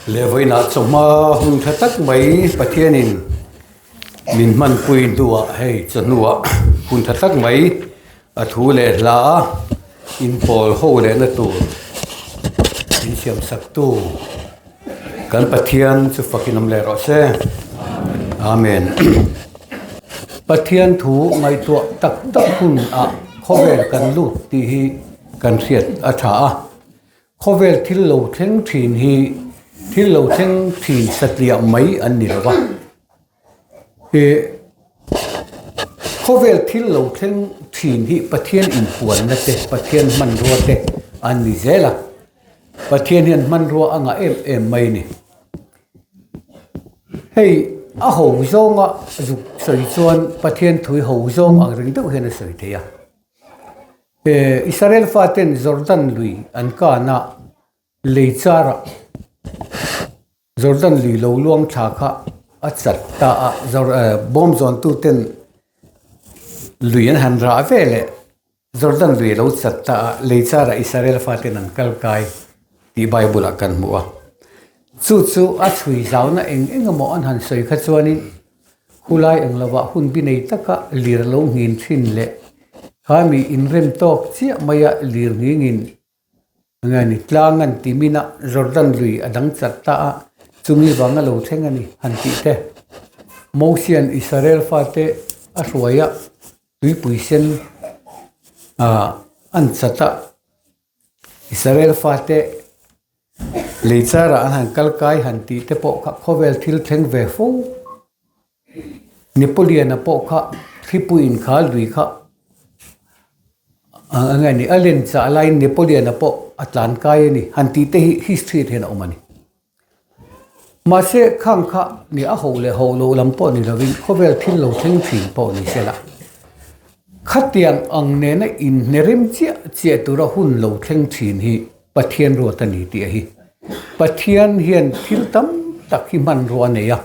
Leh vawiinah chawhma hun tha tak mai Pathianin min hmanpui hnuah hei chawhnuah hun tha tak mai a thu leh hla a inpawl ho lehna tur min siam sak tu kan Pathian chu fakin awm leh rawh se Amen. Pathian thu ngaihtuah tak tak hun ah khawvel kan lut tih hi kan hriat a tha a. Khawvel thil lo thleng thin hi thil lo thleng thin satliah mai an ni lo va. Ih khawvel thil lo thleng thin hi Pathian inpuanna te, Pathian hmanrua te an ni zel a. Pathian hian hmanrua a ngah em em mai a ni. Hei a ho zawnga zuk sawi chuan Pathian thui ho zawng ang reng deuh hian a sawi thei a. Israel faten Jordan lui an kana lei charah Jordan lui lo luang thla kha a chat ta a, bawm zawntuten lui an han rah ve leh Jordan lui a lo chat ta a, lei charah Israel faten an kal kai tih Bible ah kan hmu a. Chu chu a chhui zauna eng eng emaw an han sawi kha chuanin Khulai eng lovah hun bi nei taka lir lo nghin thin leh kha mi inrem tawk chiah maia lir nghingin nge ni tlang an ti min a, Jordan lui a dang chat ta a, chumi vang a lo thleng a ni han tih te. Mosian Israel fate a hruai a, tuipui sen an chat a. Israel fate lei charah an han kal kai han tih te pawh kha khawvel thil thleng ve fo. Napoleon-a pawh kha thlipui inkhal lui kha eng nge ni a len chah laiin Napoleon-a pawh a tlan kai a ni han tih te hi history ah hian a awm a ni. Mahse, khang kha ni a ho leh ho loh lam pawh ni lovin khawvel thil lo thleng thin pawh ni se la. Khatiang ang nena inhnerem chiah chiah tura hun lo thleng thin hi Pathian ruat a ni tih a hi. Pathian hian thil tam tak hi hmanrua a nei a.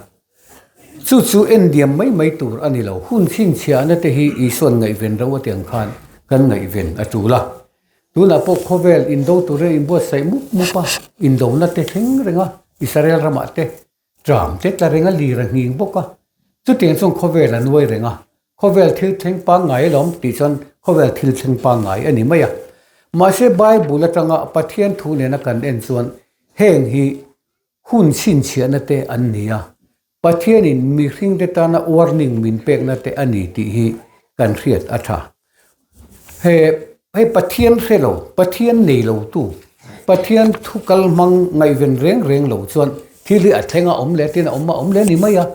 Chu chu endiam mai mai tur a ni lo. Hun chhinchhiahna te hi Isuan ngaihven ro a tiang khan kan ngaihven a tul a. Tunah pawh khawvel indo turin inbuatsaih mup mup a, indona te thleng reng a, Israel ramah te tram te tla reng a, lir a nghing bawk a. Chutiang chuan khawvel a nuai reng a, khawvel thil thleng pangngai alawm tih chuan khawvel thil thleng pangngai a ni mai a. Mahse Bible atanga Pathian thu nena kan en chuan heng hi hun chhinchhiahna te an ni a, Pathianin mihringte tana warning min pekna te a ni tih hi kan hriat a tha. He hei Pathian hre lo, Pathian nei lo tu, Pathian thu kal hmang ngaihven reng reng lo chuan thil hi a thleng a awm leh tin a awm a awm leh a ni mai a.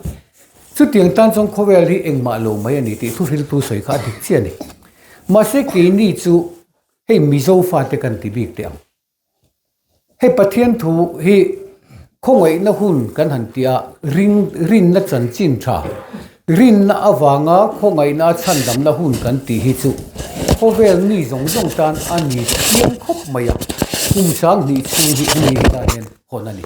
Chutiang tan chuan khawvel hi engmah lo mai a ni tih thuhriltu sawi kha a dik chiah a ni. Mahse keini chu hei Mizo fate kan ti bik teh ang. Hei Pathian thu hi khawngaihna hun kan han tih a, ring rinna chanchin tha, rinna avanga khawngaihna a chhandamna hun kan tih hi chu khawvel mi zawng zawng tan a ni chiang khawp mai a, kum 2000 chhung hi hemi hi tan hian hawn a ni.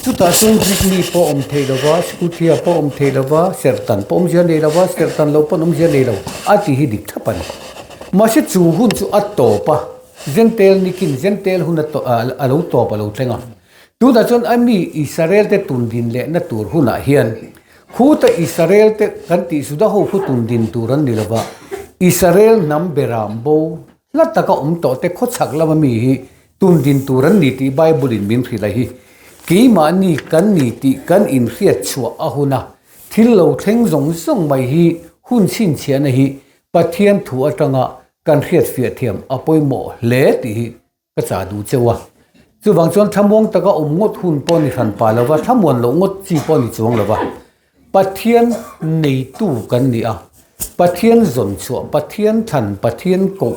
Chutah chuan Greek mi pawh awm thei lova, Scuthia pawh awm thei lova, serhtan pawh awmzia nei lova, serhtan lo pawn awmzia nei lo a tih hi dik thlap a ni. Mahse chu hun chu a tawp a. Jentail nikin Jentail hun a lo tawp a lo thleng a. Tunah chuan a mi Israel te tun din lehna tur hunah hian khuta Israel te kan tih Juda ho khu tun din tur an ni lova, Israel hnam beram bo hla taka awm tawh te khawchhak lama mi hi tun din tur an ni tih Bible in min hrilh a hi. Keimahni kan ni tih kan inhriat chhuah a hun a, thil lo thleng zawng zawng mai hi hun chhinchhiahna hi Pathian thu atanga Kan hriatfiah thiam a pawimawh hle tih hi ka chah duh cheu a. Chuvang chuan thlamuang taka awm ngawt hun pawh ni hran pah lova, thlamuan loh ngawt chi pawh ni chuang lova, Pathian neitu kan ni a, Pathian zawn chhuah, Pathian thlan, Pathian koh,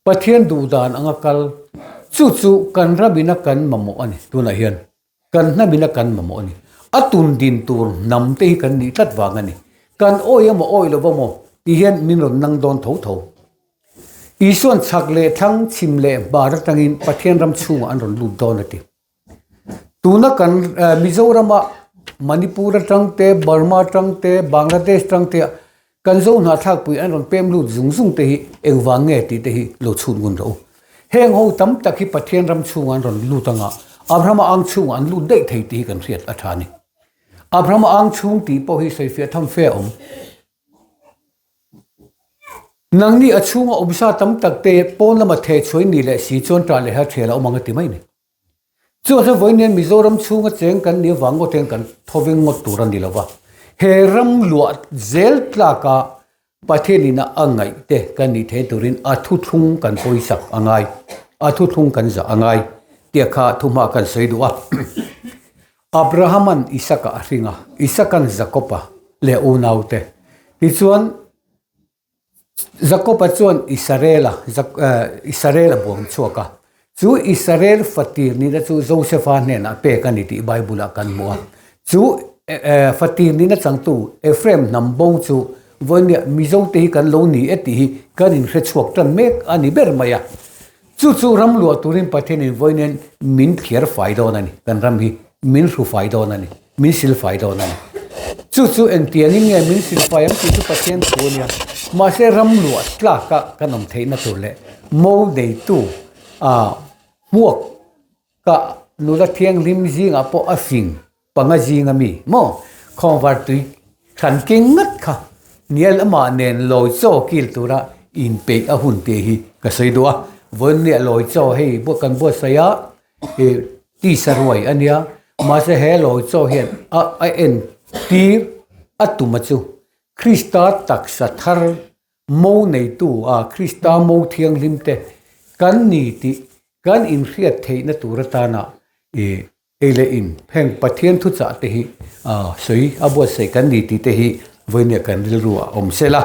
Pathian duhdan anga kal, chu chu kan ramina kan mamawh a ni tunah hian. Kan hnamina kan mamawh a ni. A tun din tur hnam te hi kan nih tlat vang a ni. Kan awi emaw awi lo emaw ti hian min rawn nang dawn tho tho. Isuan chhak leh thlang, chhim leh hmar atangin Pathian ram chhungah an rawn lut dawn a ti. Tuna kan Mizorama Manipur atang te, Burma atang te, Bangladesh atang te ah Kan zo hnahthlakpui an rawn pem lut zung zung te hi engvang nge tih te hi lo chhut ngun rawh u. Heng ho tam tak hi Pathian ram chhungah an rawn lut anga. Abrahama ang chhungah an lut daih thei tih hi kan hriat a tha a ni. Abrahama ang chhung tih pawh hi sawifiah tham fe a awm. Nangni a chhunga awmsa tam tak te pawn lama thehchhuain ni leh si chuan ṭah leh ha ṭhial a awm ang a ti mai ni. Chuan chuan vawiin Mizoram chhunga cheng kan nih avang ngawt hian kan thawveng ngawt tur a ni lo va, he ram luah zel tlaka Pathian ina a ngaih te kan nih theih turin a thuthlung kan pawisak a ngai, a thuthlung kan zah a ngai tih kha thuhma kan sawi duh a. Abrahama'n Isaka a hring a, Isaka'n Jakoba leh unaute. Tichuan. Jakoba chuan Israela, Israel a buang chhuak a. Chu Israel fatir nihna chu Josefa hnenah pek a ni tih Bible-ah kan hmu a. Chu fatir nihna changtu Ephraim hnam bo chu vawinia Mizote hi kan lo ni e tih hi kan inhre chhuak tan mek a ni ber mai a. Chu chu ram luah turin Pathianin vawiin min thliar fai dawn a ni, kan ram hi min hru fai dawn a ni, min sil fai dawn a ni. Chu chu engtiangin nge min sil fai ang tih chu Pathian thu a nia. Mahse ram luah tlaka kan awm theihna tur leh mo neitu ah hmuak ka nula thianghlim zingah pawh a fing Panga zing a mi maw? Khawngvar tui hran keng ngat kha Nial amah nen lawi chaw kil tura inpeih a hun tih hi ka sawi duh a. Vawiin lawi chaw hei kan buatsaih a, ih tisa ruai a nia, mahse he lawi chaw hian a a en tir a tum a chu Krista taksa thar mo neitu a Krista mo thianghlim te kan ni tih kan inhriat theihna tur atana ih Ei leh in, heng Pathian thuchah te hi sawi a buatsaih kan ni tih te hi vawinia kan rilru ah awm se la,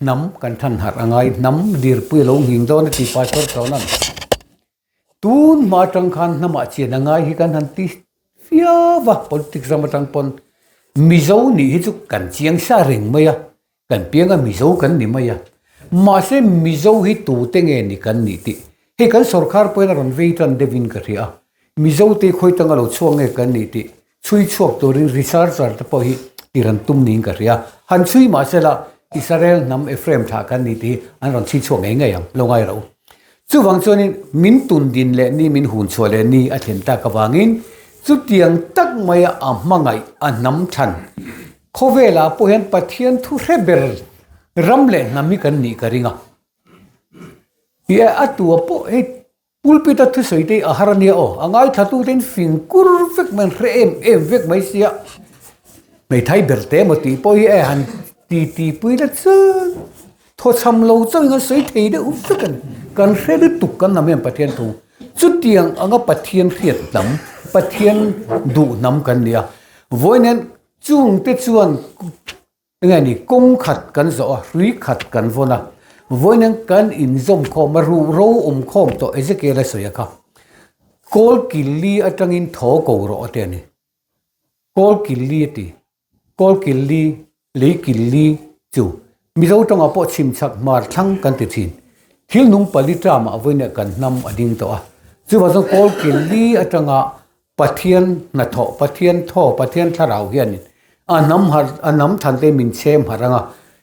hnam kan than harh a ngai, hnam dirpui a lo nghing dawn a ti Pastor Chawnan. Tun hma atang khan hnamah chian a ngai hi kan han ti fiau va, politics ram atang pawn Mizo nih hi chu kan chiang sa reng mai a, Kan pianga Mizo kan ni mai a, mahse Mizo hi tute nge ni kan nih tih hei kan sorkar pawhin a rawn vei tan deuhin ka hria a, Mizo te khawi tanga lo chhuak nge kan nih tih chhui chhuak turin researcher te pawh hi tir an tum niin ka hria a, han chhui mahse la Israel hnam Ephraim thlah kan nih tih hi an rawn chhui chhuak ngei ngei ang, lo ngai rawh u. Chuvang chuanin min tun din leh ni min hun chhuah leh ni a thlen tak avangin chutiang tak maia a hmangaih a hnam chhan Khawvelah pawh hian Pathian thu hre ber ram leh hnam hi kan nih ka ring a. Ih a tua pawh hei pulpit a thusawi te hi a har a nia aw, a ngaithla ten fing kur vek mai an hre em em vek mai sia. Hmeithai ber te emaw tih pawh hi e han ti ti pui la chuan thawchham lo chauhin an sawi thei deuh vek a ni. Kan hre lutuk kan hnam hian Pathian thu chutiang anga Pathian hriat hnam, Pathian duh hnam kan ni a. Vawiin hian Chungte chuan enge ni kawng khat kan zawh a, hrui khat kan vawn a, vawiin kan inzawm khawm a, ruh ro awm khawm tawh Ezekiel a sawi a kha, Kawl kil li atangin thaw ko rawh a ti a ni. Kawl kil li a ti. Kawl kil li, lei kil li chu Mizo tawngah pawh chhim chhak hmar thlang kan ti thin. Thil nung pali tramah vawiin kan hnam a ding tawh a. Chuvang chuan kawl kil li atanga Pathian hnathawh, Pathian thaw, Pathian thlarau hianin a hnam harh, a hnam than te min chhem harh ang a,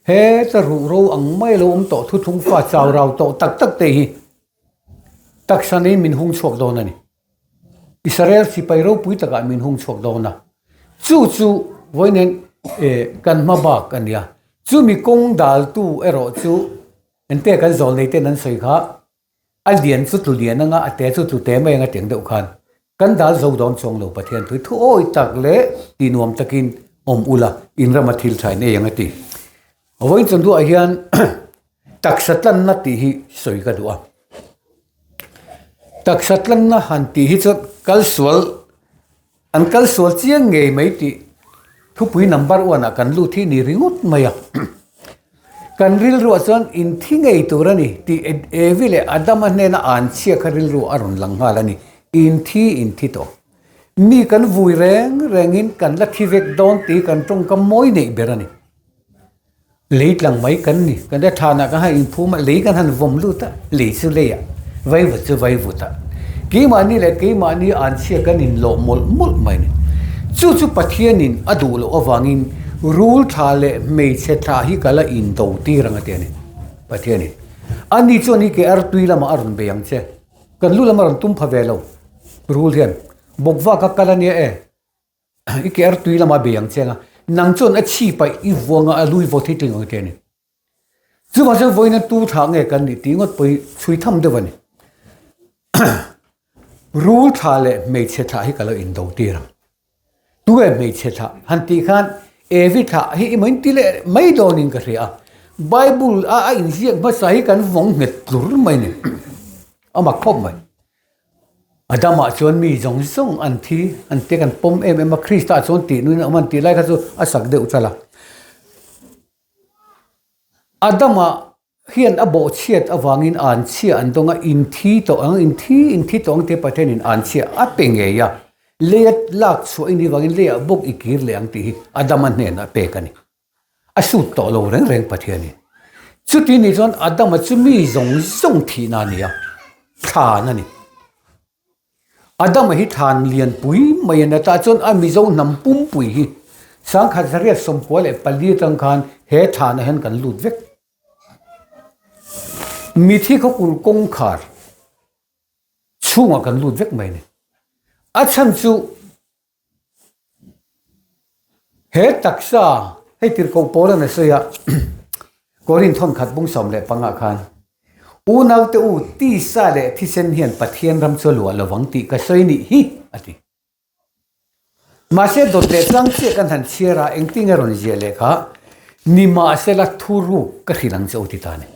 heta ruh ro ang mai lo awm tawh thuthlung fa chau rau tawh tak tak te hi taksa nei min hung chhuak dawn a ni. Israel sipai ropui takah min hung chhuak dawn a, chu chu vawiin kan hma bak a nia. Chumi kawng daltu erawh chu engte kan zawl nei ten an sawi kha A lian chu tlu lian anga a te chu tlu te mai anga tiang deuh khan kan dal zo dawn chuang lo Pathian thui thu awi tak leh ti nuam takin awm ula in rama thil tha in ei ang a ti. Vawiin chawhnu ah hian taksa tlanna tih hi sawi ka duh a. Taksa tlanna han tih hi chuan kal sual An kal sual chiang ngei mai tih thupui number one ah kan lut hi ni ringawt mai a. Kan rilruah chuan in thi ngei tur a ni tih Evi leh Adama hnena an chhia kha rilru a rawn lang nghal a ni. In thi in thi tawh. Mi kan vui reng rengin kan la thi vek dawn tih kan tawngkam mawi neih ber a ni. Lei tlang mai kan ni. Kan ria thanah kan han inphum a, lei kan han vawm lut a, lei chu leiah, vaivut chu vaivutah. Keimahni leh keimahni anchhia kan inlawh mawlh mawlh mai a ni. Chu chu Pathianin a duh loh avangin rul thla leh hmeichhe thla hi ka la indo tir ang a ti a ni. Pathianin. Ani chuan i ke artui lamah a rawn bei ang che. Kan lu lam a rawn tum pha ve lo rul hian. Bawkvak a kal a nia e. I ke artui lama bei ang che anga nang chuan a chhi paih i vuanga a lui vawt hi tling ang te a ni. Chuvang chuan vawiin a tu thlah nge kan nih tih ngawt pawh hi chhui tham deuh a ni. Rul thlah leh hmeichhe thlah hi ka lo indo tir ang. Tunge hmeichhe thlah han tih khan Evi thlah hi i main ti leh mai dawnin ka hria a. Bible a a inziak hmasa hi kan vawng nghet tlur mai a ni. A mak khawp mai. Adamah chuan mi zawng zawng an thi, an te kan pawm em em a, Krista chuan tih nuin a awm a an tih lai kha chu a sak deuh tala. Adama hian a bawhchhiat avangin anchhia an dawng a, inthi tawh ang, inthi inthi tawh ang tia Pathianin anchhia a pe ngei a, leia lak chhuah i nih vangin leiah bawk i kir leh ang tih hi Adama hnenah pek a ni. A sut tawh lo reng reng Pathianin. Chuti nih chuan Adama chu mi zawng zawng thihna a ni a, thlan a ni. Adama hi thlan lian pui mai a ni tah chuan a Mizo hnam pumpui hi 1994 atang khan he thlanah hian kan lut vek. Mithi khawkul kawngkhar chhungah kan lut vek mai a ni. A chhan chu He taksa hei tirhkoh pawl an a sawi a, Korin thawnkhat bung 15 ah khan, Unaute u, tisa leh thisen hian Pathian ram chu a luah lovang tih ka sawi nih hi, a ti. Mahse dawt leh tlang chiah kan han chhiar a, engtin nge rawn ziah leh kha, Nimahsela thuruk ka hrilh ang che u ti ta a ni.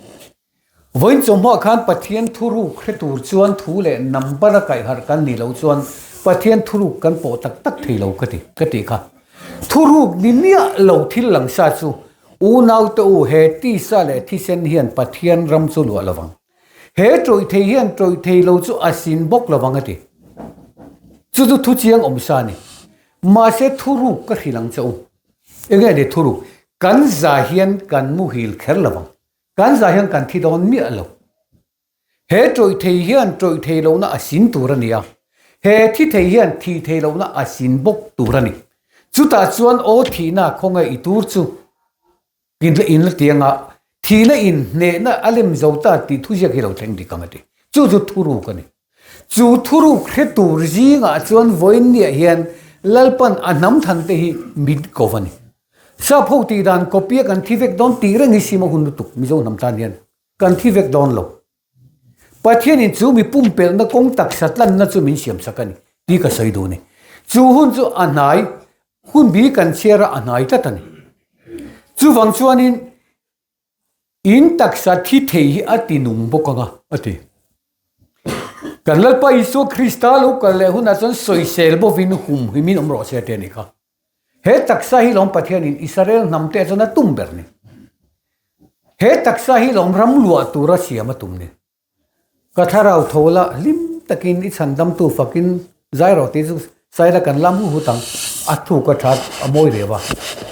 Vawiin chawhmawh khan Pathian thuruk hre tur chuan thu leh number a kaihharh kan nih loh chuan Pathian thuruk kan pawh tak tak thei lo ka ti, ka tih kha. Thuruk ni miah lo thil lang sa chu unaute u he tisa leh thisen hian Pathian ram chu luah lovang. He tawih thei hian tawih thei lo chu a sin bawk lovang a ti. Chu chu thu chiang awm sa a ni. Mahse thuruk ka hrilh ang che u. Enge ni thuruk? Kan za hian kan muhil kher lovang. Kan zah hian kan thi dawn miah lo. He tawih thei hian tawih thei lohna a sin tur a ni a, he thi thei hian thi thei lohna a sin bawk tur a ni. Chutah chuan aw thihna khawnge i tur chu in la in la tiang a, thihna in hnehna a lem zo ta tih thuziak hi lo thleng dik ang a ti. Chu chu thuruk a ni. Chu thuruk hre tur zingah chuan vawiinniah hian Lalpan a hnam than te hi min ko a ni. Sap ho tih dan copy a kan thi vek dawn tih reng hi sim a hun lutuk Mizo hnam tan hian kan thi vek dawn lo. Pathianin chu mi pumpelhna kawng taksa tlanna chu min siam sak a ni tih ka sawi duh a ni. Chu hun chu a hnai hun bi kan chhiar a a hnai tlat a ni. Chuvang chuanin In taksa thi thei hi a ti nung bawk ang a, a ti. Kan Lalpa Isua Krista lo kal leh hunah chuan sawisel bawkin hum himin awm rawh se a ti a nih kha. He taksa hi lawm Pathianin Israel hnam te chuan a tum ber ni. He taksa hi lawm ram luah tura siam a tum ni. Ka thlarau tho la hlim takin i chhandamtu fakin zai rawh tih chu Saila kan lam hu hut ang, a thu ka that a mawi ve va.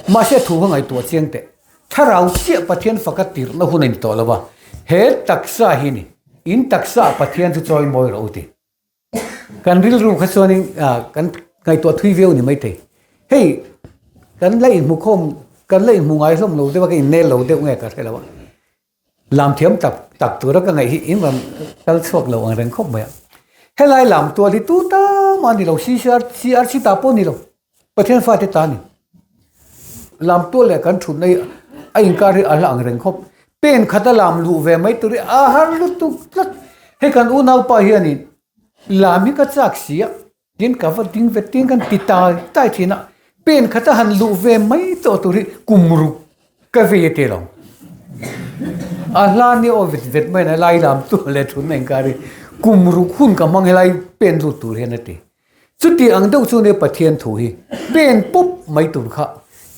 Mahse a thu kha ngaihtuah chiang teh. Thlarau chiah Pathian faka tirhna hun a ni tawh lo va, he taksa hi ni, in taksa ah Pathian chu chawi mawi rawh u ti. Kan rilru kha chuanin kan ngaihtuah thui viau ni maithei. Hei kan la inhmukhawm, kan la inhmu ngai hlawm lo deuh a, ka innel lo deuh nge ka hre lo a. Lam thiam tak tak tura ka ngaih hi in rawn kal chhuak lo ang reng khawp mai a. Helai lam tual hi tu ta mah a ni lo, CRC ta pawh a ni lo, Pathian fate ta a ni. Lam tual leh kan thutna hi a inkar hi a hla ang reng khawp. Pen khata lam luh ve mai tur hi a har lutuk tlat. Hei kan unaupa hianin lam hi ka chak si a. Tin ka va ding ve tin kan ti tai tai thin a, pen khat a han luh ve mai tawh tur hi kum ruk ka vei a ti lo. A hla ni aw vet vet mai na lai lam tu leh thun na inkar hi kum ruk hun ka hmang helai pen lut tur hian a ti. Chuti ang deuh chu nia Pathian thu hi pen pawp mai tur kha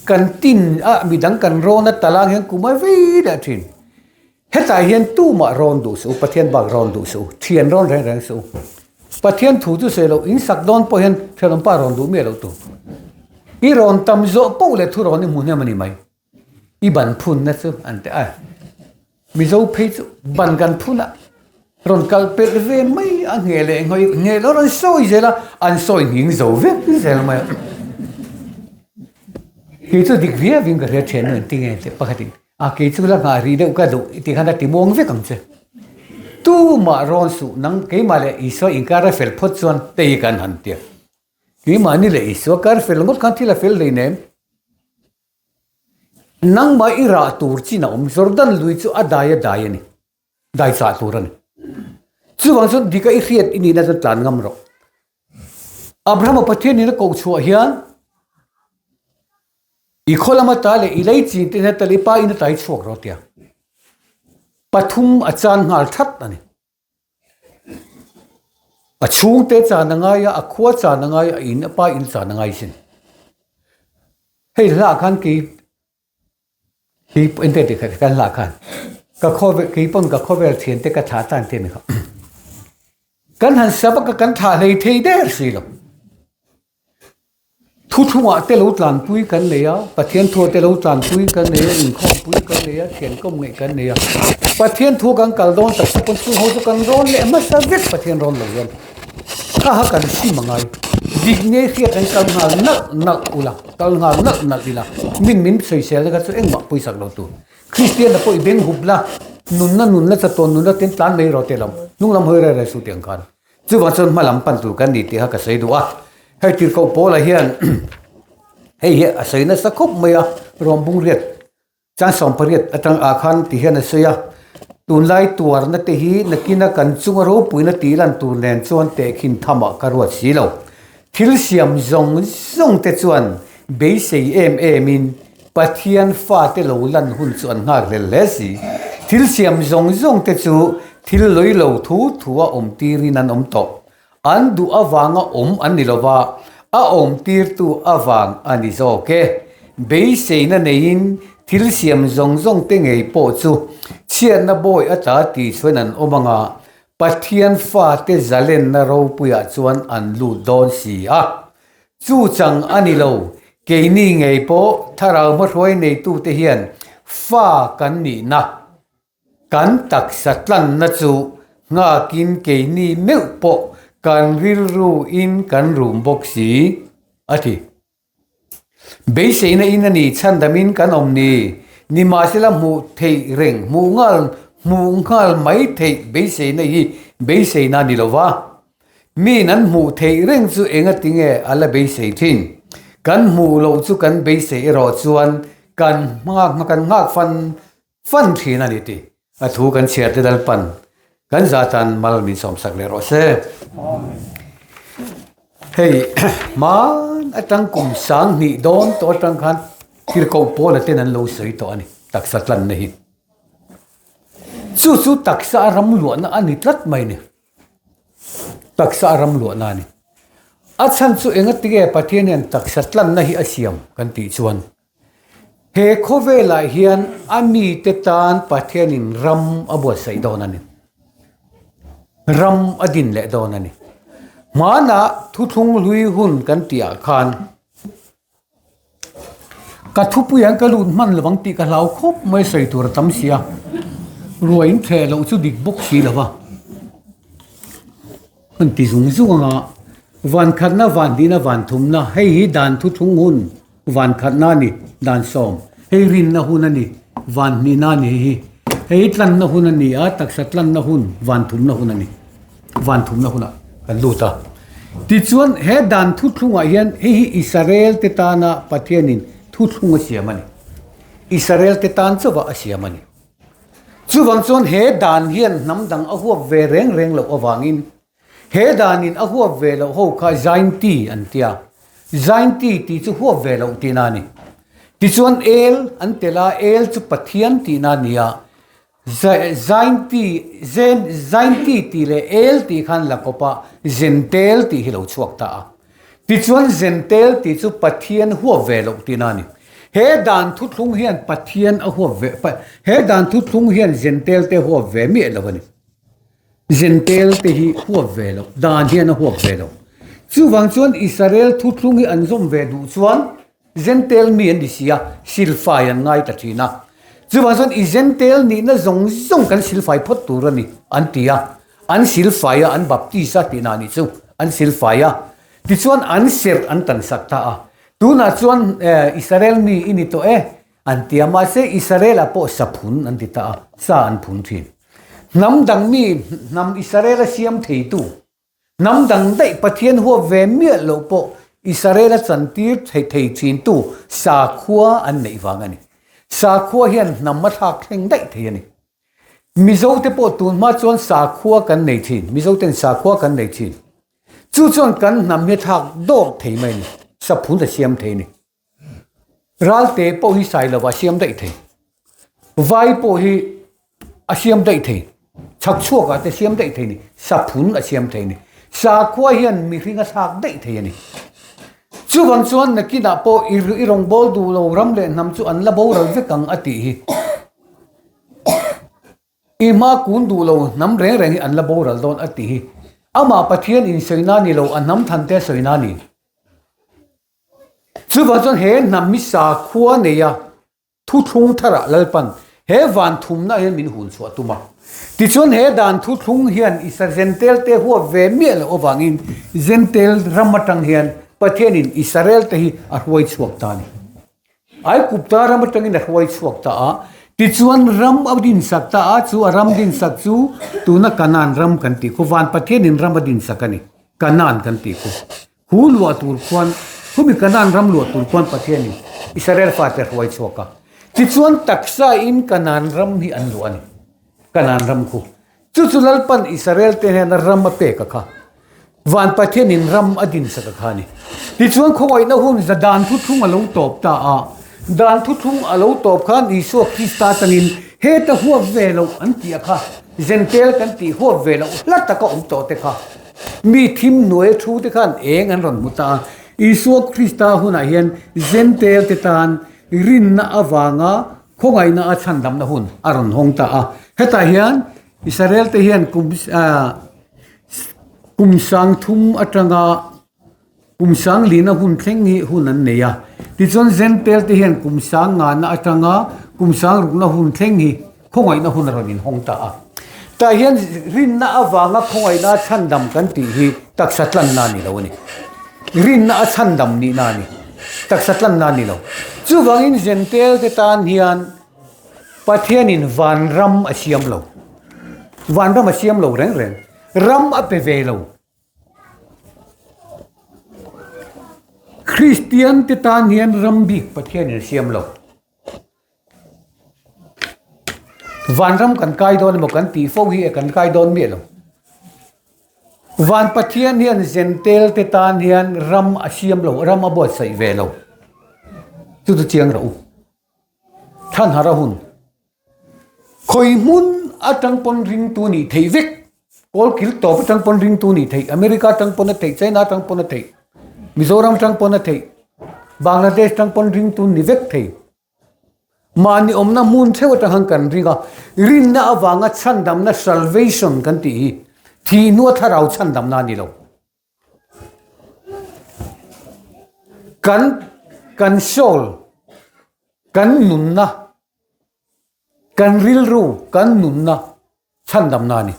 kan tin a midang kan rawn a talang hian kum a vei leh thin. Hetah hian tumah rawn duh suh u, Pathian bak rawn duh suh u, thian rawn reng reng suh u. Pathian thu chu sawi loh, in sak dawn pawh hian thianawmpa rawn duh miah loh tur. I rawn tam zawh poh leh thu rawn i hmu hnem a ni mai. I ban phunna chu an ti a, Mizo phei chu ban kan phun a, rawn kal pelh ve mai a nge leh ngawih nge lo rawn sawi zel a, an sawi nghing zo vek zel mai a. Kei chu dik viau in ka hria thiannu engtin nge tih pakhatin. A kei chu la nghah rih deuh ka duh i ti khan a ti muang vek ang che. Tumah rawn suh nang keimah leh Isua inkar a fel phawt chuan tei kan han ti a. Keimahni leh Isua kar fel ngawt khan thil a fel hleinem. Nangmah i rah tur chin a awm, Jordan lui chu a dai a dai a ni, dai chah tur a ni. Chuvang chuan dika i hriat i nihna chuan tlan ngam rawh. Abrahama Pathian in a koh chhuah hian i khaw lama ta leh i lei chin te hian tal i pa in a tai chhuak rawh tia. Pathum a chan nghal that a ni. A chhungte chan a ngai a, a khua chan a ngai a, a in a pa in chan a ngai sin. Hei hla khan kei kei ente ti kha kan hla khan ka khawvel kei pawn ka khawvel thian te ka thlah tan te ni kha. Kan han sap a ka kan thlah hlei thei der si lo. Thuthlungah te lo tlanpui kan nei a, Pathian thua te lo tlanpui kan nei a, inkhawmpui kan nei a, thiankhawm ngeih kan nei a. Pathian thu kan kal dawn tak tak pawn chung ho chu kan rawn leh hmasa vek Pathian rawn lo hian kha kha kan sim a ngai. Dik ngei hriat an kal nghal nalh nalh ula, kal nghal nalh nalh ila, min min sawisel na kha chu engmah pawisak lo tur. Kristian a pawh i beng hup la, nunna nunna chatuan nunna ten tlan mai rawh teh lo, hnunglam hawi rei rei suh tih ang khan. Chuvang chuan hma lam pan tur kan ni tih kha ka sawi duh a, hei tirhkoh Paula hian hei hi a sawi nasa khawp mai a, Rawmbung riat chang 18 atang ah khan ti hian a sawi a, tunlai tuarna te hi nakina kan chunga ropuina tih lan tur nen chuan tehkhin thamah ka ruat si lo. Thil siam zawng zawng te chuan beisei em em in Pathian fate lo lan hun chu an nghak hlel hle si. Thil siam zawng zawng te chu thil lawi lo thu thu a awm tirin an awm tawh. An duh avanga awm an ni lova, a awm tirtu avang a ni zawk e. Beiseina neiin thil siam zawng zawng te ngei pawh chu chhiatna bawi ata tih chuan an awm anga, Pathian fate zalenna ropuiah chuan an lut dawn si a. Chu chang a ni lo, keini ngei pawh thlarau hmahruai neitute hian fa kan nihna, kan taksa tlanna chu nghakin keini meuh pawh kan rilruin kan rum bawk si, a ti. Beiseina in a ni chhandamin kan awm ni, nimahsela hmuh theih reng, hmuh nghal, hmuh nghal mai theih beiseina hi beiseina a ni lo va. Miin an hmuh theih reng chu engati nge a la beisei thin? Kan hmuh loh chu kan beisei erawh chuan kan nghak kan nghak fan fan thin a ni tih a thu kan chhiar te Lalpan kan zatan mal min sawmsak leh rawh se. Hei hman atang kum 2000 dawn tawh atang khan tirhkoh Paula ten an lo sawi tawh a ni taksa tlanna hi. Chu chu taksa a ram luahna a ni tlat mai ni. Taksa a ram luahna a ni. A chhan chu engati nge Pathian hian taksa tlanna hi a siam kan tih chuan he khawvelah hian a mite tan Pathianin ram a buatsaih dawn a ni. Ram a din leh dawn a ni. Hmanah thuthlung hlui hun kan tihah khan Ka thupui an ka lut hman lovang tih ka hlau khawp mai sawi tur a tam si a, ruai in thleh loh chu dik bawk si lo va, kan ti zung zung ang a, van khatna van hnihna van thumna hei hi dan thuthlung hun van khatna a ni dan sawm hei rinna hun a ni van hnihna a ni hei hi hei hi tlanna hun a ni a taksa tlanna hun van thumna hun a ni. Van thumna hunah kan lut a. Tichuan, he dan thuthlungah hian hei hi Israel te tana Pathianin thuthlung a siam a ni. Israel te tan chauha a siam a ni. Chuvang chuan he dan hian hnam dang a huap ve reng reng loh avangin he danin a huap ve loh ho kha Zainti an ti a. Zainti tih chu huap ve loh tihna a ni. Tichuan El an tel a, El chu Pathian tihna a ni a. Zainti, Zainti tih leh El tih khan la kawp a, Zentel tih hi lo chhuak ta a. Tichuan Zentel tih chu Pathian huap ve loh tihna a ni. He dan thuthlung hian Pathian a huap ve, he dan thuthlung hian Zentel te huap ve miah lo a ni. Zentel te hi huap ve loh, dan hian a huap ve lo. Chuvang chuan Israel thuthlung hi an zawm ve duh chuan Zentel mi an ni si a, silfai an ngai ta thin a. Chuvang chuan i Zentel nihna zawng zawng kan silfai phawt tur a ni, an ti a. An silfai a, an baptist a tihna nih chu, an silfai a. Tichuan an serh an tansak ta a. Tunah chuan Israel mi i ni tawh e, an ti a. Mahse Israel-ah pawh saphun an ti ta a, sa an phun thin. Hnam dang mi hnam Israel-a siam theitu Hnam dang daih Pathian huap ve miah loh pawh Israel-a chantir thei thei thintu sakhua an neih vang a ni. Sakhua hian hnam a thlak thleng daih thei a ni. Mizote pawh tun hma chuan sakhua kan nei thin, Mizoten sakhua kan nei thin. Chu chuan kan hnam hi a thlak dawk thei mai a ni, saphun a siam thei a ni. Ralte pawh hi sai lova a siam daih thei. Vai pawh hi a siam daih thei. Chhak chhuakah te siam daih thei a ni. Saphun a siam thei a ni. Sakhua hian mihring a thlak daih thei a ni. Chuvang chuan nakinah pawh i rawngbâwl duh lo ram leh hnam chu an la boral vek ang a tih hi. I hma kun duh lo hnam reng reng hi an la boral dawn a tih hi. Amah Pathian insawina ni lo a hnam thante a sawina a ni. Chuvang chuan he hnam hi sakhua neia thuthlung tharah Lalpan he van thumna hian min hun chhuah tum a. Tichuan he dan thuthlung hian Isa Zentel te huap ve miah loh avangin Zentel ram atang hian Pathianin Israel te hi a hruai chhuak ta a ni. Aigupta ram atangin a hruai chhuak ta a, tichuan ram a dinsak ta a, chu a ram dinsak chu tuna Kanaan ram kan tih khu, van Pathianin ram a dinsak a ni, Kanaan kan tih khu. Khu luah tur khuan, khumi Kanaan ram luah tur khuan Pathianin Israel fate a hruai chhuak a, tichuan taksa in Kanaan ram hi an luah a ni, Kanaan ram khu. Chu chu Lalpan Israel te hnena ram a pek a kha. Van Pathianin ram a dinsak a kha a ni. Tichuan khawngaihna hun za dan thuthlung a lo tawp ta a. Dan thuthlung a lo tawp khan Isua Krista atangin heta huap ve loh an tih a kha. Zentel kan tih huap ve loh hla taka awm tawh te kha. Mi thim hnuaia thu te khan eng an rawn hmu ta a. Isua Krista hunah hian Zentel te tan rinna avanga Khawngaihna a chhandamna hun a rawn hawng ta a. Hetah hian Israel te hian kum kum sang thum atanga kum sang lina hun thleng hi hun an nei a. Tichuan Zentel te hian kum sang ngana atanga kum sang rukna hun thleng hi khawngaihna hun a rawn inhawng ta a. Tah hian rinna avanga khawngaihna a chhandam kan tih hi taksa tlanna a ni lo a ni. Rinna a chhandam nihna a ni. Taksa tlanna a ni lo. Chuvangin Zentel te tan hian Pathianin vanram a siam lo. Vanram a siam lo reng reng. Ram a pe ve lo. Kristian te tan hian ram bik Pathianin a siam lo. Vanram kan kai dawn emaw kan tih fo hi e kan kai dawn miah lo. Van Pathian hian Zentel te tan hian ram a siam lo, ram a buatsaih ve lo. Chu chu chiang rawh u. Thlanhar a hun. Khawi hmun atang pawn ringtu nih theih vek. Kawl kil tawp atang pawn ringtu nih theih, America atang pawn a theih, China atang pawn a theih, Mizoram atang pawn a theih, Bangladesh atang pawn ringtu ni vek thei. Mahni awmna hmun theuh atang khan kan ring a, rinna avanga chhandamna salvation kan tih hi thih hnua thlarau chhandamna a ni lo. Kan kan soul, kan nunna, kan rilru, kan nunna chhandamna a ni.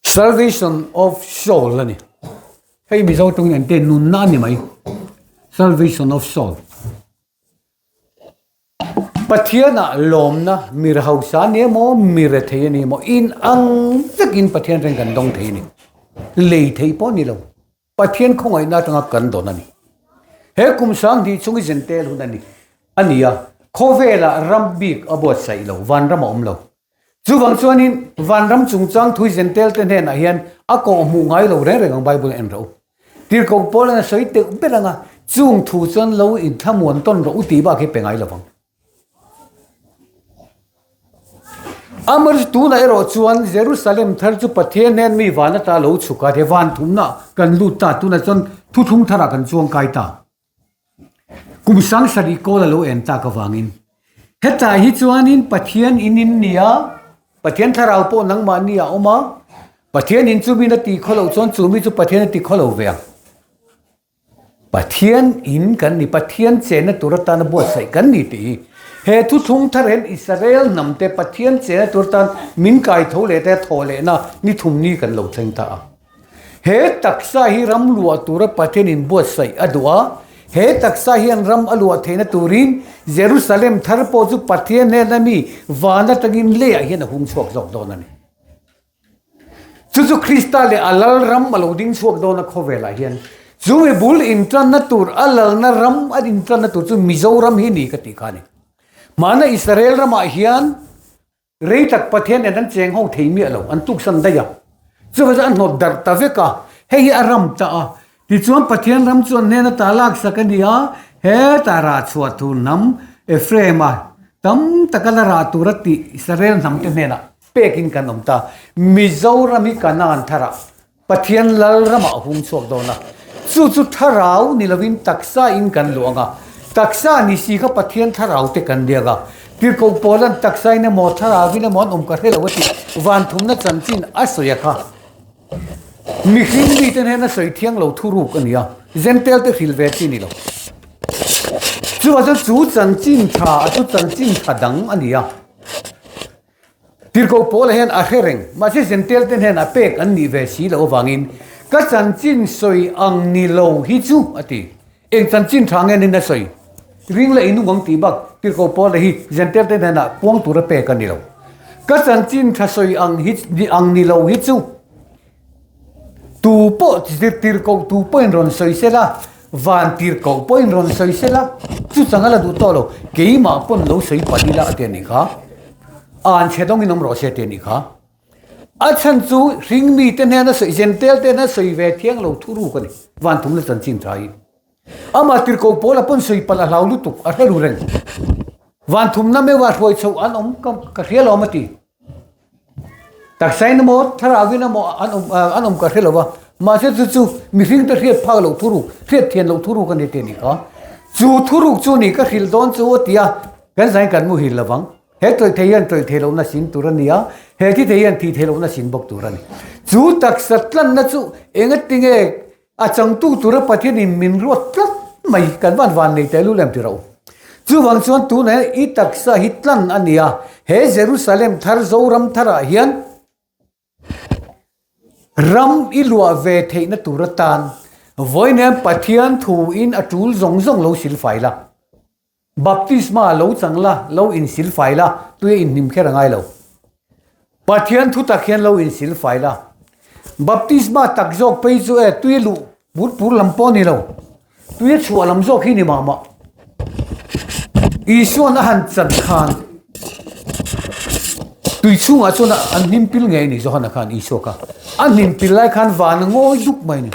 Salvation of soul a ni. Hei Mizo tawngin an te nunna a ni mai. Salvation of soul. Pathianah lawmna mi hausa a ni emaw mi rethei a ni emaw in ang vekin Pathian reng kan dawng thei a ni. Lei thei pawh a ni lo. Pathian khawngaihna atanga kan dawn a ni. He kum 2000 chung i zentel hun a ni a ni a, khawvelah ram bik a buatsaih lo, vanram a awm lo. Chuvang chuanin vanram chungchang thui zentel te hnenah hian a kawh hmuh ngai lo reng reng ang Bible en rawh u. Tirhkoh Paul-an a sawi teuh ber ang a, chung thu chuan lo inthlamuan tawn rawh u tih bak hi pe ngai lo vang. Amaherawhchu tunah erawh chuan Jerusalem thar chu Pathian hnen mi van ata lo chhuk a, he van thumna kan lut ta, tunah chuan thuthlung tharah kan chuang kai ta. Kum 70 kawl a lo en tak avangin hetah hi chuanin Pathian in in ni a, Pathian thlarau pawh nangmahni a awm a, Pathian in chu min a tih khaw loh chuan chu mi chu Pathian a ti khaw lo ve ang. Pathian in kan ni, Pathian chenna tur atana buatsaih kan ni tih hi he thuthlung thar hian Israel hnam te Pathian chenna tur atan min kai tho leh te thawh lehna ni thum ni kan lo thleng ta a. He taksa hi ram luah tura Pathian in buatsaih a duh a, he taksa hian ram a luah theihna turin Jerusalem thar pawh chu Pathian hnena mi van atangin leiah hian a hung chhuak zawk dawn a ni. Chu chu Krista leh a lal ram a lo ding chhuak dawn a khawvelah hian. Chu mi bul intanna tur, a lalna ram a intanna tur chu Mizoram hi ni ka tih kha a ni. Mahna Israel ramah hian rei tak Pathian nen an cheng ho thei miah lo, an tuksan daih a. Chuvang chuan a hnawt darh ta vek a, hei hi a ram ta a. Tichuan Pathian ram chuan hnen ata laksak a ni a, hetah rah chhuah tur hnam Ephraim-a tam taka la rah tur a tih Israel hnamte hnenah pekin kan awm ta. Mizoram hi Kanaan tharah Pathian lal ramah a hung chhuak dawn a, chu chu thlarau ni lovin taksa in kan luang a, taksa ni si kha Pathian thlarau te kan liak a, Tirhkoh Paula'n taksa in emaw thlarau in emaw an awm ka hre lo a tih vanthumna chanchin a sawi a kha. Mihring mite hnena sawi thiang lo thuruk a ni a, Jentail te hrilh ve chi ni lo. Chuvah chuan chu chanchin tha a chu chanchin tha dang a ni a. Tirhkoh Paula hian a hre reng, mahse Jentail te hnenah pek an nih ve si loh avangin ka chanchin sawi ang ni lo hi chu a ti. Eng chanchin tha nge nin a sawi? Ring leh inung ang tih bak Tirhkoh Paula hi Jentail te hnenah puang tura pek a ni lo. Ka chanchin tha sawi ang hi ang ni lo hi chu tu pawh tirhkoh tu pawhin rawn sawi se la, van tirhkoh pawhin rawn sawi se la, chu chang a la duh tawh lo, keimah pawn lo sawi palh ila a ti a nih kha. An chhe dawngin awm rawh se a ti a nih kha. A chhan chu hring mite hnena sawi, Jentail te hnena sawi ve thiang lo thuruk a ni, van thumna chanchin tha hi. Amah tirhkoh Paula pawn sawi palh a hlau lutuk, a hre ru reng. Van thumna meuha hruai chhoh an awm ka hria lo awm a ti. Taksain emaw, thlarauin emaw an awm an awm ka hre lo va, mahse chu chu mihring te hriat phak loh thuruk, hriat thian loh thuruk a ni tih a nih kha. Chu thuruk chu ni ka hrilh dawn chu a ti a, kan zain kan muhil lo vang. He tawih thei hian tawih theih lohna sin tur a ni a, he thi thei hian thih theih lohna sin bawk tur a ni. Chu taksa tlanna chu engatinge a changtu tura Pathianin min ruat tlat mai kan van van nei teh lul em ti ro. Chuvang chuan tunah hian i taksa hi tlan a ni a, he Jerusalem thar Zoram tharah hian ram i luah ve theihna tur atan vawiin hian Pathian thuin a tul zawng zawng lo silfai la. Baptisma lo chang la, lo insilfai la, tui a inhnim kher a ngai lo. Pathian thu tak hian lo insilfai la. Baptisma tak zawk phei chu e, tui a luh pur pur lam pawh a ni lo. Tui a chhuah lam zawk hi ni mah mah. Isuan a han chan khan tui chhungah chuan an hnim pil ngei a ni Johana khan Isua kha. A hnim pil lai khan van a ngawi duk mai a ni.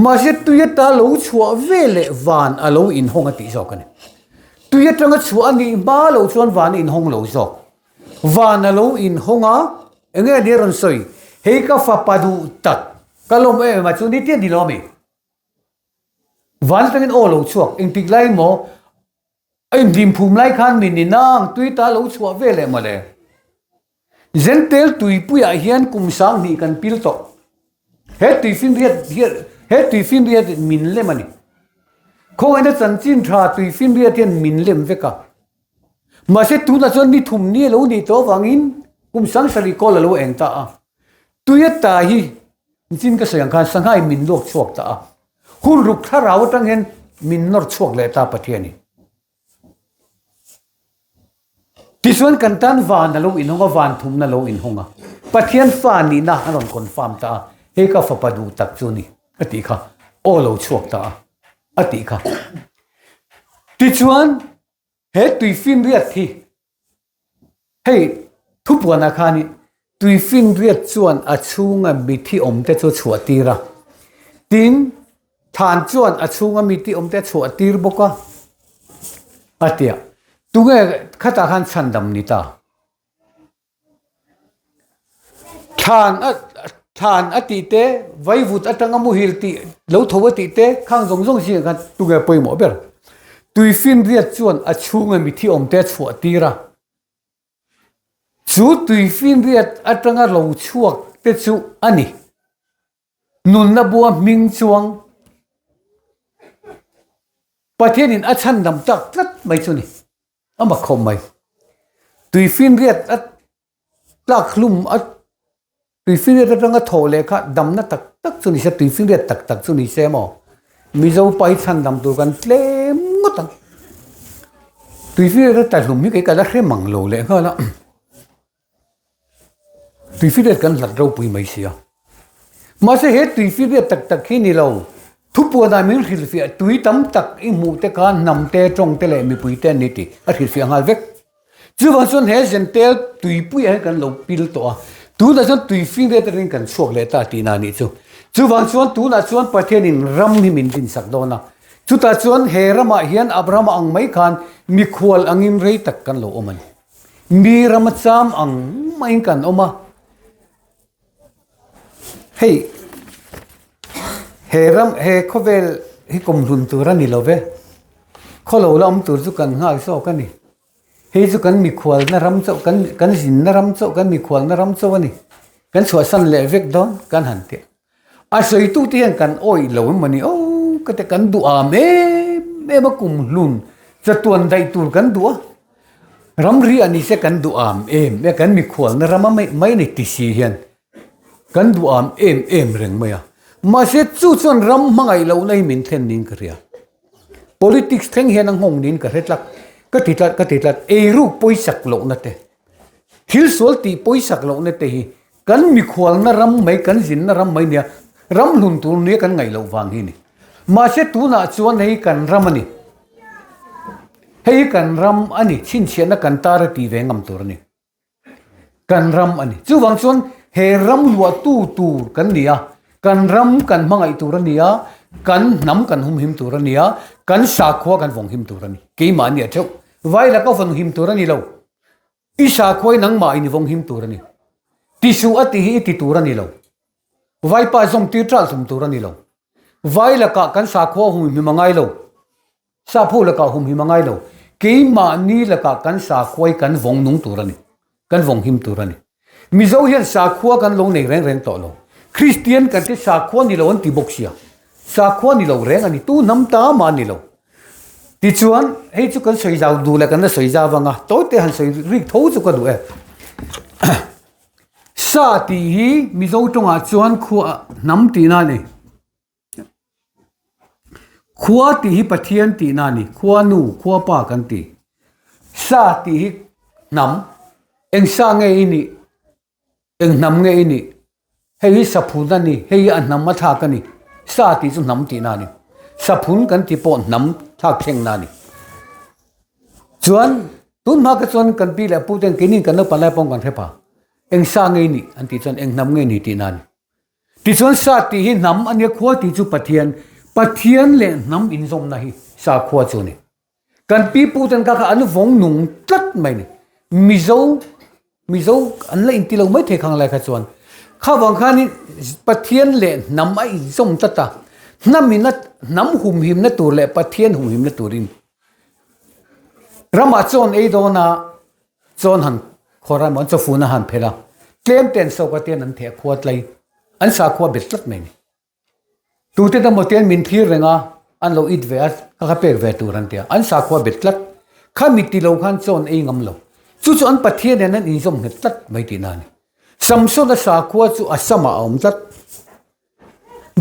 Mahse tui ata lo chhuah ve leh van a lo inhawng a tih zawk a ni. Tui atanga chhuah a nih hma loh chuan van a inhawng lo zawk. Van a lo inhawng a, eng nge ni a rawn sawi? Hei ka fapa duh tak, ka lawm em em a chu ni tia ni lo a mi? Van atangin aw lo chhuak, engtik lai maw? A inhlim phum lai khan min ni nang tui ta lo chhuah ve leh mawle. Zentel tuipuiah hian kum 2000 kan pil tawh. He tuifinriat hian he tuifinriat in min lem a ni. Khawngaihna chanchin tha tuifinriat hian min lem vek a. Mahse tunah chuan ni thum ni a lo nih tawh avangin kum 70 kawl a lo eng ta a. Tui ata hi Nichin ka sawi ang khan sangha in min luak chhuak ta a, hun ruk thlarau atang hian min nawr chhuak leh ta Pathian in. Tichuan kan tan van a lo inhawng a, van thumna a lo inhawng a, Pathian fa nihna a rawn confirm ta a, hei ka fapa duh tak chu ni a tih kha, aw lo chhuak ta a, a tih kha. Tichuan he tuifinriat hi Hei thupuanah khan i tuifinriat chuan a chhunga mithi awmte chu a chhuah tir a, tin thlan chuan a chhunga mithi awmte a chhuah tir bawk a, a ti a. Tunge khatah khan chhandam ni ta? Thlan a thlan a tih te, vaivut atanga muhil tih lo tho a tih te khang zawng zawng zingah khan tunge pawimawh ber? Tuifinriat chuan a chhunga mithi awmte a chhuah tir a. Chu tuifinriat atanga lo chhuak te chu a ni. Nunna bua hming chuang Pathianin a chhandam tak tlat mai chu ni. A mak khawp mai. Tuifinriat a tlak hlum a tuifinriat atanga thawh leh kha damna tak tak chu ni se, tuifinriat tak tak chu ni se maw? Mizo pa hi chhandam tur kan tlem ngawt ang. Tuifinriat a tla hlum hi kei ka la hre mang lo leh nghal a. Tuifinriat kan hlat ropui mai sia. Mahse he tuifinriat tak tak hi ni lo. Thupuanah min hrilhfiah tui tam tak i hmuh te kha hnam te, tawng te leh mipui te an ni tih a hrilhfiah nghal vek. Chuvang chuan he Zentel tuipuiah hian kan lo pil tawh a, tunah chuan tuifinriat atangin kan chhuak leh ta tihna a nih chu. Chuvang chuan tunah chuan Pathianin ram hi min dinsak dawn a, chutah chuan he ramah hian Abrahama ang mai khan mikhual angin rei tak kan lo awm a ni. Mi rama cham ang maiin kan awm a, hei he ram he khawvel hi kumhlun tur a ni lo ve, khawlo la awm tur chu kan nghal zawk a ni. Hei chu kan mikhualna ram chauh kan kan zinna ram chauh kan mikhualna ram chauh a ni. Kan chhuahsan leh vek dawn kan han tih. A sawitute hian kan awih lo emaw ni aw ka ti kan duh am em em a kumhlun chatuan daih tur kan duh a. Ramri a ni se kan duh am em em kan mikhualna ram a mai mai a ni ti si hian kan duh am em em reng mai a. Mahse chu chuan ram hmangaih lohna hi min thlen niin ka hria. Politics thleng hian a nghawng niin ka hre tlat, ka ti tlat, ka ti tlat, eiruk pawisak lohna te, thil sual tih pawisak lohna te hi kan mikhualna ram mai, kan zinna ram mai nia, ram hlun tur nia kan ngaih loh vang hi a ni. Mahse tunah chuan hei kan ram a ni, hei hi kan ram a ni, chhinchhiahna kan tar a tih ve ngam tur a ni. Kan ram a ni. Chuvang chuan he ram luahtu tur kan ni a, kan ram kan hmangaih tur a ni a, kan hnam kan humhim tur a ni a, kan sakhua kan vawnghim tur a ni. Keimah nia theuh. Vai laka vawnghim tur a ni lo. I sakhua hi nangmah in i vawnghim tur a ni. Tisuh a tih hi i ti tur a ni lo. Vaipa zawm tir ṭalh hlum tur a ni lo. Vai lakah kan sakhua humhim a ngai lo. Sapho lakah humhim a ngai lo. Keimahni lakah kan sakhua hi kan vawng nung tur a ni. Kan vawng him tur a ni. Mizo hian sakhua kan lo nei reng reng tawh lo. Kristian kan te sakhua ni lo an ti bawk sia. Sakhua ni lo reng a ni. Tu hnam ta mah a ni lo. Tichuan, hei chu kan sawi zau duh leh kan la sawi zau ang a, tawite han sawi rik tho chu ka duh e. Sa tih hi Mizo tawngah chuan khua hnam tihna a ni. Khua tih hi Pathian tihna a ni, khua nu, khua pa kan ti. Sa tih hi hnam, eng sa nge i nih, eng hnam nge i nih, hei hi saphun a ni, hei hi a hnam a thlak a ni. Sa tih chu hnam tihna a ni. Saphun kan ti pawh hnam thlak thlengna a ni. Chuan tun hma kha chuan kan pi leh pu ten keini kan naupang lai pawh kan hre pha. Eng sa nge i nih an tih chuan eng hnam nge i nih tihna a ni. Tichuan sa tih hi hnam a nia, khua tih chu Pathian, Pathian leh hnam inzawmna hi sakhua chu a ni. Kan pi pu ten kha kha an vawng nung tlat mai a ni. Mizo, Mizo an la inti lo mai thei khang lai kha chuan. Kha vang khanin Pathian leh hnam a inzawm tlat a, hnamina hnam humhimna tur leh Pathian humhimna turin ramah chawn ei dawn a, Chawn han khawr a emaw an chawfun a han phelh a, tlem te an soka te an theh khua tlai, an sakhua bet tlat mai a ni. Tute te emaw te min thlir reng a, an lo it ve a, ka kha pek ve tur an ti a, an sakhua bet tlat. Kha mi ti lo khan chawn ei ngam lo. Chu chu an Pathian hian an inzawm nghet tlat mai tihna a ni. Samsona sakhua chu a samah a awm tlat.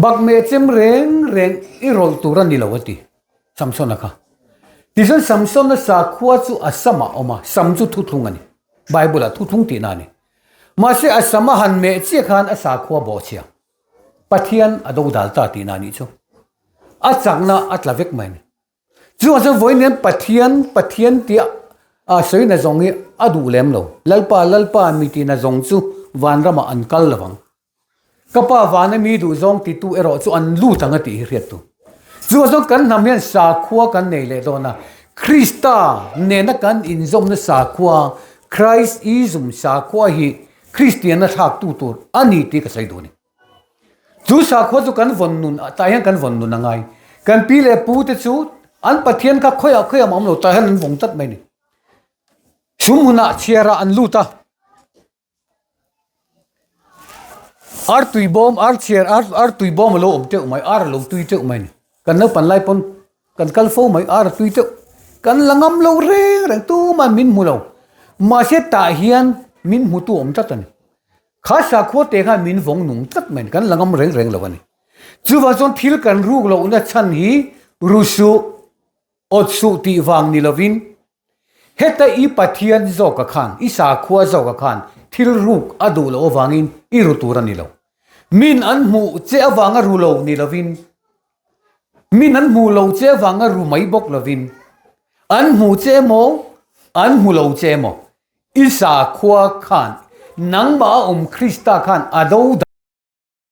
Bakmeh chem reng reng i rawlh tur a ni lo a ti Samsona kha. Tichuan Samsona sakhua chu a samah a awm a, sam chu thuthlung a ni. Bible ah thuthlung tihna a ni. Mahse a sam a han meh chiah khan a sakhua bawhchhia Pathian a dodal ta tihna a nih chu. A chakna a tla vek mai a ni. Chuvang chuan vawiin hian Pathian, Pathian tia a sawi na zawng hi a duh lem lo. Lalpa, Lalpa mi tihna zawng chu vanramah an kal lo vang. Ka pa vana mi duh zawng titu erawh chu an lut ang a tih hi hriat tu. Chuvang chuan kan hnam hian sakhua kan nei leh dawn a, Krista nena kan inzawmna sakhua, Christism sakhua hi Kristianna thlaktu tur a ni tih ka sawi duh a ni. Chu sakhua chu kan vawn nun tah hian kan vawn nun a ngai. Kan pi leh pu te chu an Pathian kha khawiah khawiah mah awm lo tah hian an vawng tlat mai a ni. Sum hunah chhiarah an lut a. Ar tui bawm, ar chhiar, ar ar tui bawm a lo awm teuh mai, ar a lo tui teuh mai a ni. Kan naupang lai pawn kan kal fo mai, ar a tui teuh. Kan la ngam lo reng reng, tuman min hmu lo. Mahse tah hian min hmutu awm tlat a ni. Kha sakhua te khan min vawng nung tlat mai kan la ngam reng reng lo a ni. Chuvang chuan thil kan ruk lohna chhan hi ru suh, awt suh tih vang ni lovin heta i Pathian zawka khan, i sakhua zawka khan. thil ruk a duh loh avangin i ru tur a ni lo. Min an hmuh che avanga ru lo ni lovin, min an hmuh lo che avanga ru mai bawk lovin, an hmu che emaw, an hmu lo che emaw, i sakhua khan nangmah a awm Krista khan a do.